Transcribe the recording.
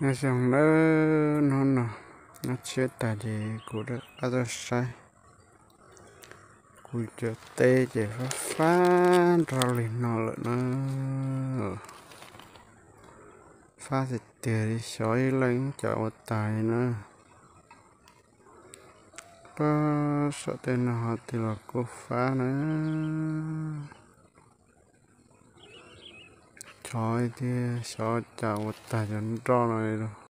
Nyob zoo nawb, hnub no nyob tshiab tag ces kuv rov qab tuaj saib. Kuv cov teb ces fab fab nrog li no lawm na. Fab tiag tiag li, xyov ib leeg cas ua tag li na. Pab saum tej no ho twb los kuj fab na. Chov tiag, xyov cas ua tag cov nroj no li lauj.